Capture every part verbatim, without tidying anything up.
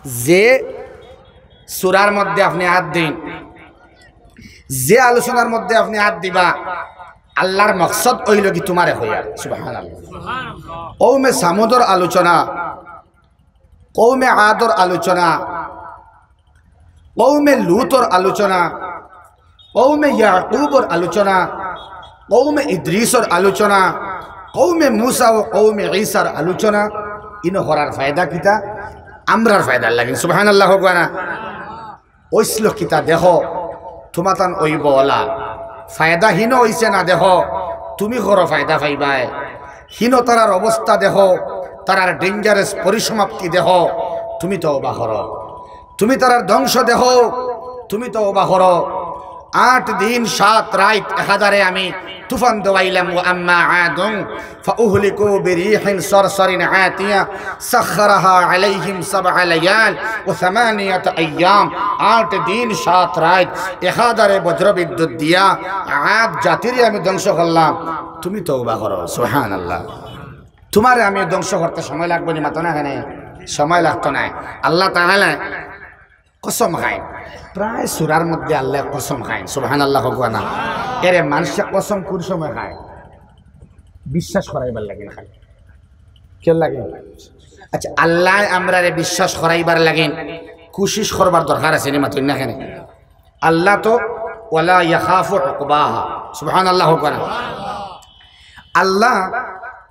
যে সুরার মধ্যে আপনে আত দিন, যে আলোচনার মধ্যে আপনে আত দিবা, আল্লার মকসদ অইলো কি তুমারে কইয়ার। সুবহানাল্লাহ। কওমে সামুদর আলোচনা, কওমে আদর আলোচনা, কওমে লুতর আলোচনা, কওমে ইয়াকুবর আলোচনা, কওমে ইদ্রিসর আলোচনা, কওমে মুসা ও কওমে ঈসার আলোচনা, ইনো করার ফায়দা কিতা? আমরার ফায়দার লাগিন। সুবহানাল্লাহ কউক্কা না? অইছলো কিতা দেখো, তুমাতান অইবো অলা। ফায়দা হিনো অইছে না দেখো, তুমি করো ফায়দা পাইবায়। হিনো তারার অবস্থা দেখো, তারার dangerous পরিসমাপ্তি দেখো, তুমি তওবা করো। তুমি তারার ধ্বংস দেখো, তুমি তওবা করো। আট দিন সাত রাইত একাধারে আমি তুফান দেওয়াইলাম। وأما عاد فأهلكوا بريح صرصر عاتية سخرها عليهم سبع ليال وثمانية أيام। আট দিন সাত রাইত একাধারে বজ্রবিদ্যুৎ দিয়া আদ জাতিরে আমি ধ্বংস করলাম। তুমি তওবা করো। সুবহানাল্লাহ। তুমারে আমি ধ্বংস করতে সময় লাগবো নি? মাতো না কেনে? সময় লাগতো নায়। আল্লাহ তাআলা কসম খাইন, প্রায় সুরার মধ্যে আল্লায় কসম খাইন। সুবহানাল্লাহ কউক্কা না? এরে মানষে কসম কুন সময় খায়? বিশ্বাস করাইবার লাগিন খায়। কিওর লাগিন? আচ্ছা, আল্লায় আমরারে বিশ্বাস করাইবার লাগিন কুশিশ করবার দরকার আছে নি? মাতইন না কেনে? আল্লাহ তো ولا يخاف عقباها। সুবহানাল্লাহ কউক্কা না? আল্লাহ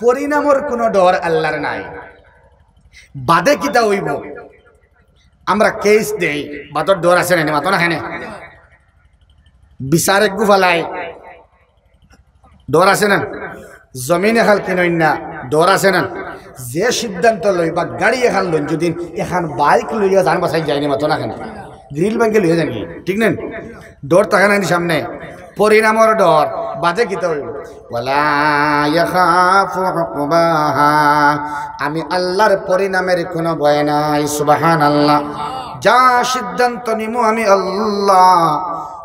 পরিণামর কুনু ডর আল্লার নাই। বাদে কিতা অইবো? আমরা case দেই, বাদর ডর আছে না নি? মাতো না কেনে? বিচার এগু ফালাই, ডর আছে না? জমিন এখান কিনইন না, ডর আছে না? যে সিদ্ধান্ত লইবা, গাড়ি এখান লইন, যদি এখান বাইক লইয়া জান বাচাই যায়নি, মাতো না কেনে? গ্রিল ভাঙ্গি লইয়া যায়নি, ঠিক না? ডর থাকে না নি সামনে? পরিণামর ডর, বাদে কিতা অইবো? ولا يخاف عقباها। আমি আল্লার পরিণামের কুনু ভয় নাই। সুবহানাল্লাহ। যা সিদ্ধান্ত নিমু আমি আল্লাহ,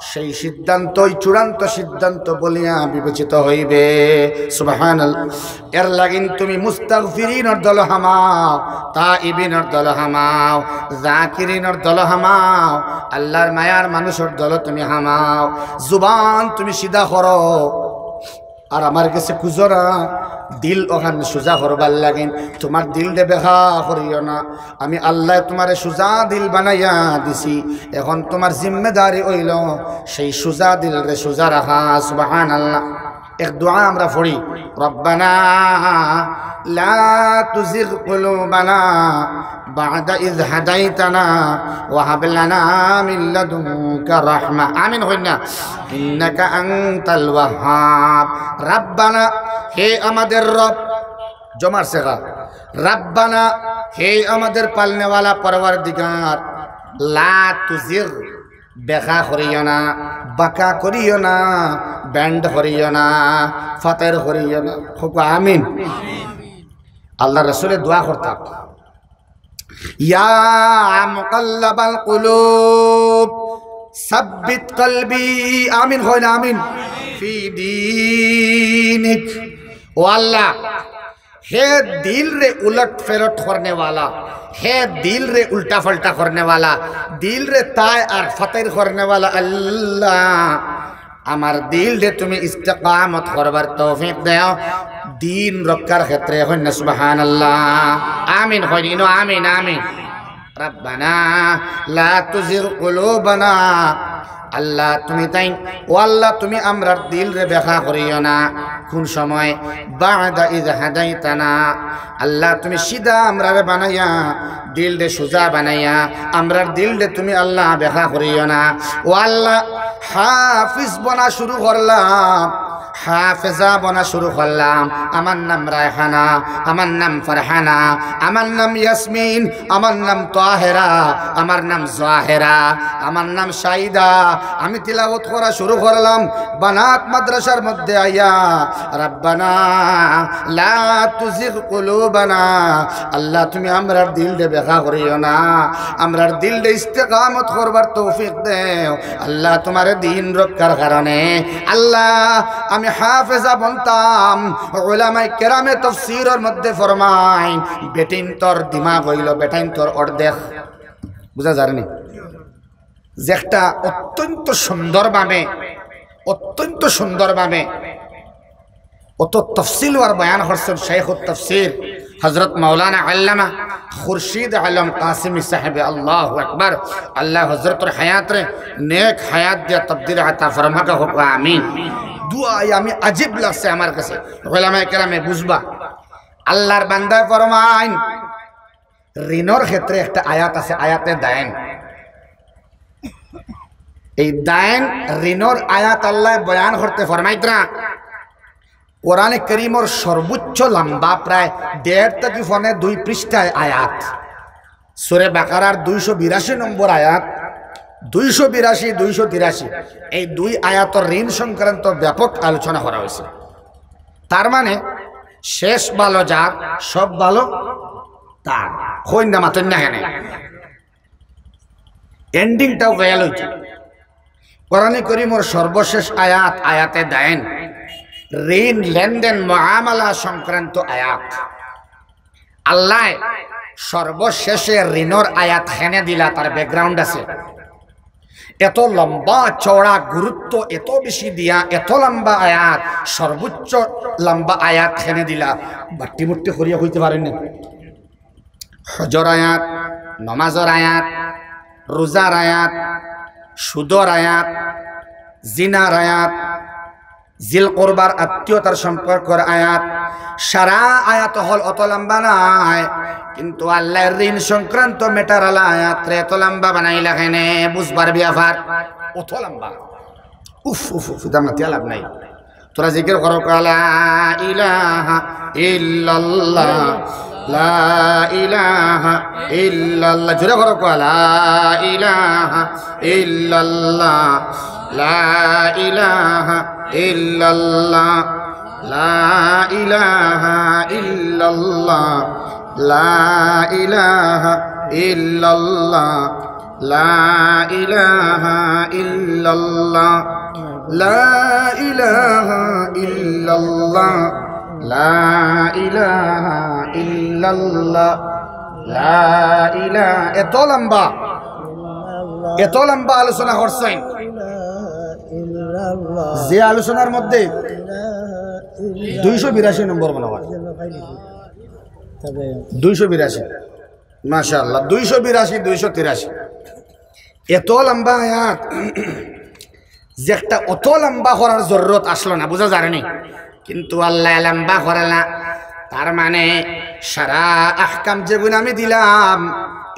সেই সিদ্ধান্তই চূড়ান্ত সিদ্ধান্ত বলিয়া বিবেচিত অইবে। সুবহানাল্লাহ। এর লাগিন তুমি মুস্তাগফিরিনর দলো হামাও, তাইবিনর দলো হামাও, জাকিরিনর দলো হামাও, আল্লার মায়ার মানুষর দলো তুমি হামাও। জুবান তুমি সিধা করো, আর আমার গেছে খুজো না, দিল অখান সুজা করবার লাগিন। তুমার দিলরে বেকা করিও না। আমি আল্লায় তুমারে সুজা দিল বানাইয়া দিছি। এখন তুমার জিম্মেদারি অইলো সেই সুজা দিলরে সুজা রাখা। সুবহানাল্লাহ। এক দোয়া আমরা পড়ি, ربنا لا تزغ قلوبنا بعد إذ هديتنا وهب لنا من لدنك رحمة। আমিন কইন না? إنك أنت الوهاب। ربنا, হে আমাদের রব, জমার সেগা, ربنا, হে আমাদের পালনেওয়ালা পরওয়ারদিগার, لا تزغ, বেকা করিও না, বাঁকা করিও না, bend করিও না, ফাতের করিও না। কউক্কা আমিন। আল্লার রসুলে দোয়া করতা, يا مقلب القلوب ثبت قلبي। আমিন কইন না? আমিন। في دينك। ও আল্লাহ, হে দিলরে উলট ফেরট করনেওয়ালা, হে দিলরে উল্টা ফাল্টা করনেওয়ালা, দিলরে তায় আর ফাতের করনেওয়ালা আল্লাহ, আমার দিলরে তুমি ইস্তেকামত করবার তৌফিক দেও, দিন রক্ষার ক্ষেত্রে। কইন না সুবহানাল্লাহ? আমিন কইন, ইনো আমিন, আমিন। ربنا لا تزغ قلوبنا। আল্লাহ তুমি তাইন, ও আল্লাহ তুমি আমরার দিলরে বেকা করিও না। কুন সময়? بعد إذ هديتنا। আল্লাহ তুমি সিধা আমরারে বানাইয়া, দিলরে সুজা বানাইয়া, আমরার দিলরে তুমি আল্লাহ বেকা করিও না। ও আল্লাহ, হাফিজ বনা শুরু করলাম, হাফেজা বনা শুরু করলাম। আমার নাম রায়হানা, আমার নাম ফারহানা, আমার নাম ইয়াসমিন, আমার নাম তাহেরা, আমার নাম জাহেরা, আমার নাম শাহিদা। আমি তিলাওয়াত করা শুরু করলাম বানাত মাদ্রাসার মধ্যে আইয়া, ربنا لا تزغ قلوبنا। আল্লাহ তুমি আমরার দিলরে বেকা করিও না, আমরার দিলরে ইস্তেকামত করবার তৌফিক দেও। আল্লাহ তুমারে দিন রক্ষার কারণে আল্লাহ আমি হাফেজা বনতাম। উলামায়ে কেরামে তাফসীরর মধ্যে ফরমাইন, বেটিন্তর দিমাগ অইলো বেটাইন্তর অর্ধেক। বুঝা যার নি? যে একটা অত্যন্ত সুন্দরভাবে, অত্যন্ত সুন্দরভাবে অত তফসিলওয়ার বয়ান করছেন শাইখুত তাফসীর হযরত মাওলানা আল্লামা খুরশিদ আলম কাসিমী সাহেবে। আল্লাহু আকবার। আল্লাহ হযরতর হায়াতরে নেক হায়াত দিয়া তকদির আতা ফরমাকা হোক, আমিন। দোয়াই আমি আজীব লাগছে আমার কাছে, উলামায়ে কেরামে বুঝবা। আল্লাহর বান্দায় ফরমাইন, ঋণর ক্ষেত্রে একটা আয়াত আছে, আয়াতে দায়েন। এই দায়েন ঋণর আয়াত আল্লায় বয়ান করতে ফরমাইতরা। কোরআনে করিমর সর্বোচ্চ লম্বা, প্রায় দেড় থাকি পৌনে দুই পৃষ্ঠায় আয়াত। সূরা বাকারার দুইশো বিরাশি নম্বর আয়াত, দুইশো বিরাশি, দুইশো তিরাশি, এই দুই আয়াতর ঋণ সংক্রান্ত ব্যাপক আলোচনা করা হয়েছে। তার মানে শেষ ভালো যার, সব ভালো তার। কইন না, মাতইন না কেনে? এন্ডিংটাও গেল হইছে। কোরআনে করিমর সর্বশেষ আয়াত, আয়াতে দায়েন, ঋণ লেনদেন মুআমালা সংক্রান্ত আয়াত। আল্লায় সর্বশেষে ঋণর আয়াত কেনে দিলা, তার ব্যাকগ্রাউন্ড আছে। এত লম্বা চওড়া গুরুত্ব, এত বেশি দিয়া, এত লম্বা আয়াত, সর্বোচ্চ লম্বা আয়াত কেনে দিলা, বাট্টি মুট্টি করিয়া কইতে পারইন না। হজর আয়াত, নমাজর আয়াত, রোজার আয়াত, সুদর আয়াত, জিনার আয়াত, জিল কুরবার আত্মীয়তার সম্পর্কর আয়াত, সারা আয়াত অকল অত লম্বা নায়, কিন্তু আল্লাহর ঋণ সংক্রান্ত ম্যাটার আলা আয়াতরে এত লম্বা বানাইলা কেনে, বুঝবার ব্যাপার, অত লম্বা। উফ, উফ, উফ, ইতা মাতিয়া লাভ নাই। তোরা জিকির করো, লা ইলাহা ইল্লাল্লাহ, লা ইলাহা ইল্লাল্লাহ। জোরে করো, লা ইলাহা ইল্লাল্লাহ, লা ইলাহা ইল্লাল্লাহ, লা ইলাহা ইল্লাল্লাহ, লা ইলাহা ইল্লাল্লাহ। লা ইলাহা ইল্লাল্লাহ, লা ইলাহা ইল্লাল্লাহ, লা ইলাহা ইল্লাল্লাহ, লা ইলাহা, এত লম্বা, এত লম্বা আলোচনা করছইন। যে আলোচনার মধ্যে দুইশো বিরাশি নম্বর মনে হয়, দুইশো বিরাশি। মাশাআল্লাহ, দুইশো বিরাশি, দুইশো তিরাশি। এত লম্বা আয়াত, যে একটা অত লম্বা করার জরুরত আসলো না, বুঝা যার নি? কিন্তু আল্লায় লম্বা করালা। তার মানে সারা আহকাম যেগুন আমি দিলাম,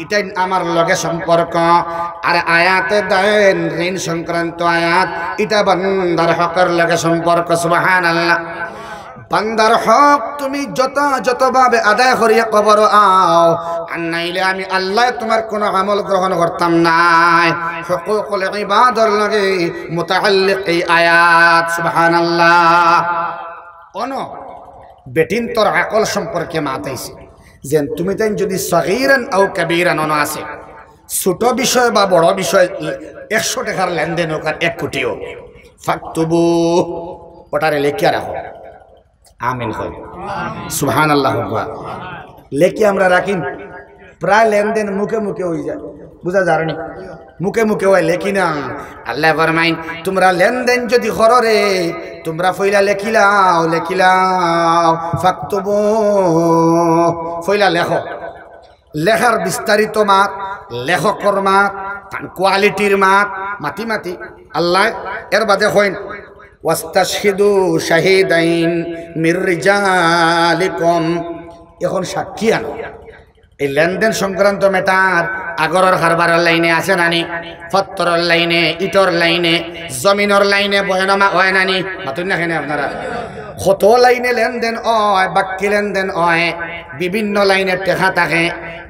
ইটাইন আমার লগে সম্পর্ক। আর আয়াতে দায়েন, ঋণ সংক্রান্ত আয়াত, ইটা বান্দার হকর লগে সম্পর্ক। সুবহানাল্লাহ। বান্দার হক তুমি যথাযথভাবে আদায় করিয়া কবর আও, আর নাইলে আমি আল্লায় তুমার কুনু আমল গ্রহণ করতাম নায়। হুকুকুল ইবাদর লগে মুতাআল্লিক এই আয়াত। সুবহানাল্লাহ। অনো বেটিন্তর আকল সম্পর্কে মাত আইছে, যেন তুমি তাইন যদি সগীরান আও কাবীরান অনো আছে, ছোট বিষয় বা বড় বিষয়, একশো টেকার লেনদেন হোক আর এক কোটি হোক, ফাকতুবু, ওটারে লেখিয়া রাখো। আমিন কই। সুবহানাল্লাহ কউক্কা। লেখি আমরা রাখিন, প্রায় লেনদেন মুখে মুখে অই যায়, বুঝা যার নি? মুখে মুখে অয়, লেখি না। আল্লায় ফরমাইন, তুমরা লেনদেন যদি করো রে, তুমরা ফইলা লেখিলাও, লেখিলাও, ফাকতুবু, ফইলা লেখো। লেখার বিস্তারিত মাত, লেখকর মাত, তান কোয়ালিটির মাত, মাতি মাতি আল্লায় এর বাদে কইন, "ওয়াস্তাশহিদু শাহিদাইন মির রিজালিকুম।" এখন সাক্ষী আনো। এই লেনদেন সংক্রান্ত ম্যাটার আগরর কারবারর লাইনে আছে নানি, ফত্তরর লাইনে, ইটর লাইনে, জমিনর লাইনে বয়নামা অয় নানি, মাতুন না কেনে আপনারা? কত লাইনে লেনদেন অয়, বাক্কি লেনদেন অয়, বিভিন্ন লাইনে টেকা থাকে।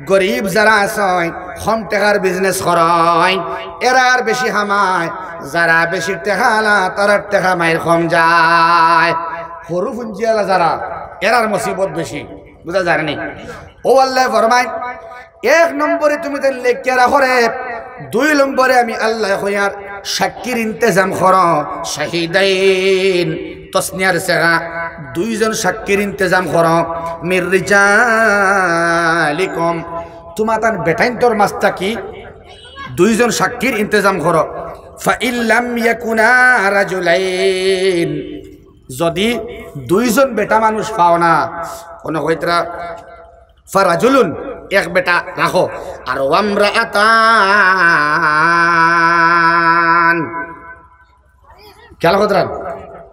গরিব যারা আছইন, কম টেকার বিজনেস করইন, এরার বেশি হামায়। যারা বেশি টেকাআলা, তারার টেকা মাইর কম যায়। হুরু পুঞ্জিআলা যারা, এরার মুসিবত বেশি, বুঝা যার নি? অউ আল্লায় ফরমাইন, এক নম্বরে তুমি তাইন লেখিয়া রাখো রে, দুই নম্বরে আমি আল্লায় কইয়ার সাক্ষীর ইন্তেজাম করো, শাহিদাইন, তসনিয়ার সেগা, দুইজন সাক্ষীর ইন্তেজাম করো, মির রিজালিকুম, তুমা তান বেটাইন্তর মাজ থাকি দুইজন সাক্ষীর ইন্তজাম করো। ফাইল্লাম ইয়াকুনা রাজুলাইন, যদি দুইজন বেটা মানুষ পাও না, কোনো কইতরা ফারাজুলুন, এক বেটা রাখো, আর ওয়ামরাআতান, খেয়াল করতরা,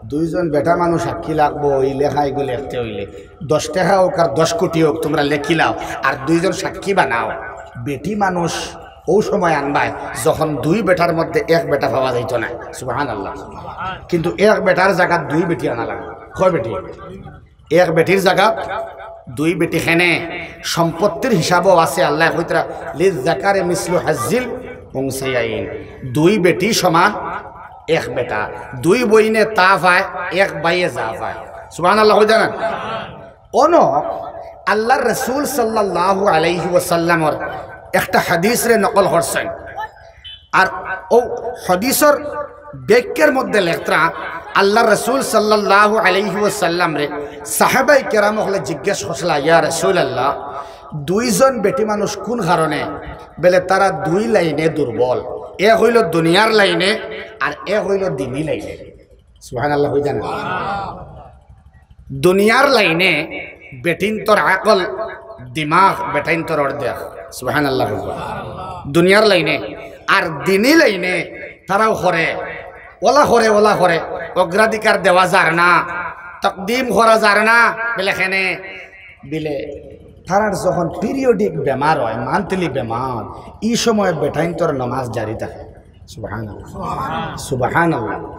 দুইজন বেটা মানুষ সাক্ষী লাগবো, এই লেখা এগুলো লিখতে হইলে দশ টেকা হোক আর দশ কোটি হোক, তোমরা লেখিলাও, আর দুইজন সাক্ষী বানাও। বেটি মানুষ অউ সময় আনবায়, যখন দুই বেটার মধ্যে এক বেটা পাওয়া যাইতো না। সুবহানাল্লাহ। কিন্তু এক বেটার জাগাত দুই বেটি আনা লাগবো। কয় বেটি? এক বেটির জাগাত দুই বেটি। কেনে? সম্পত্তির হিসাবও আছে, আল্লায় কইতরা, লিয-যাকারি মিসলু হাজ্জিল উনসায়াইন, দুই বেটি সমান এক বেটা, দুই বইনে তা পায়, এক ভাইয়ে যা পায়। সুবহানাল্লাহ কইতা না? অনো আল্লাহর রাসূল সাল্লাল্লাহু আলাইহি ওয়াসাল্লামর একটা হাদিসরে নকল করছইন। আর অউ হাদিসর ব্যাখ্যার মধ্যে লেখতরা, আল্লাহর রাসূল সাল্লাল্লাহু আলাইহি ওয়াসাল্লামরে সাহাবায়ে কেরাম অকলে জিজ্ঞেস করছিলা, "ইয়া রাসূলুল্লাহ, দুইজন বেটি মানুষ কোন কারণে?" বলে, "তারা দুই লাইনে দুর্বল, এক অইলো দুনিয়ার লাইনে আর এক অইলো দিনি লাইনে।" সুবহানাল্লাহ কইতা না? দুনিয়ার লাইনে বেটিন্তর আকল, দিমাগ বেটাইন্তর অর্ধেক। সুবহানাল্লাহ। দুনিয়ার লাইনে। আর দিনি লাইনে তারাও করে, অলা করে, অলা করে, অগ্রাধিকার দেওয়া যার না, তাকদিম করা যার না। বলে কেনে? বলে তারার যখন পিরিয়ডিক বেমার অয়, মান্থলি বেমার, ই সময় বেটাইন্তর নমাজ জারি থাকে। সুবহানাল্লাহ, সুবহানাল্লাহ।